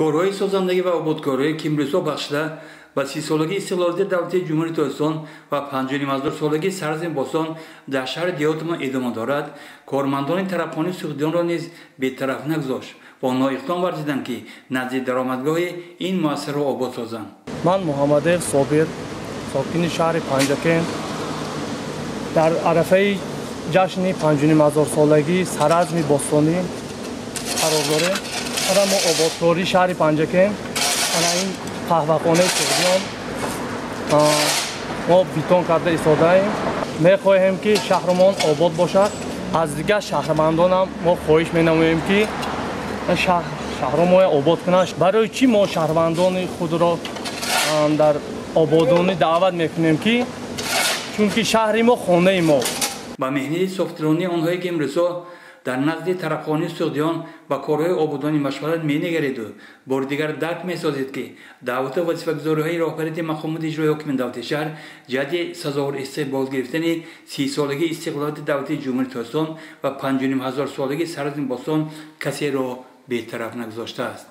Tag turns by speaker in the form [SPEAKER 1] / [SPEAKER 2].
[SPEAKER 1] Корҳои созандагӣ ва ободкориҳое, ки имрӯзҳо бахшида ба 30-солагии истиқлолияти давлатии Ҷумҳурии Тоҷикистон ва 5,5 ҳазорсолагии Сарзамини Бостон дар шаҳри деҳотамон идома дорад, кормандони тарабхонаи Суғдиёнро низ бетараф нагузошт ва онҳо иқдом варзиданд, ки назди даромадгоҳи ин муассисаро обод созанд.
[SPEAKER 2] Ман Муҳаммадев Собир, сокини шаҳри Панҷакент, дар арафаи ҷашни 5,5 ҳазорсолагии Саразми Бостонӣ қарор дорем. Ана мо ободкории шаҳри Панҷакент, ана ин қаҳвахонаи Суғдиён мо битон карда истодаем. Мехоҳем, ки шаҳрмон обод бошад. Аз дигар шаҳрвандонам мо хоҳиш менамоем, ки шаҳрро мо обод кунанд. Барои чӣ мо шаҳрвандони худро дар ободонӣ даъват мекунем? Ки чунки шаҳри мо хонаи мо.
[SPEAKER 1] Ба меҳнати софдилонаи онҳое, ки имрӯзҳо дар назди тарабхонаи Суғдиён ба корҳои ободонӣ машғуланд, менигареду бори дигар дарк месозед, ки даъвату вазифагузориҳои роҳбарияти мақомоти иҷроии ҳокимияти давлати шаҳр ҷиҳати сазовор истиқбол гирифтани 30-солагии истиқлолияти давлатии Ҷумҳурии Тоҷикистон ва 5,5 ҳазорсолагии Сарзамини Бостон касеро бетараф нагузоштааст.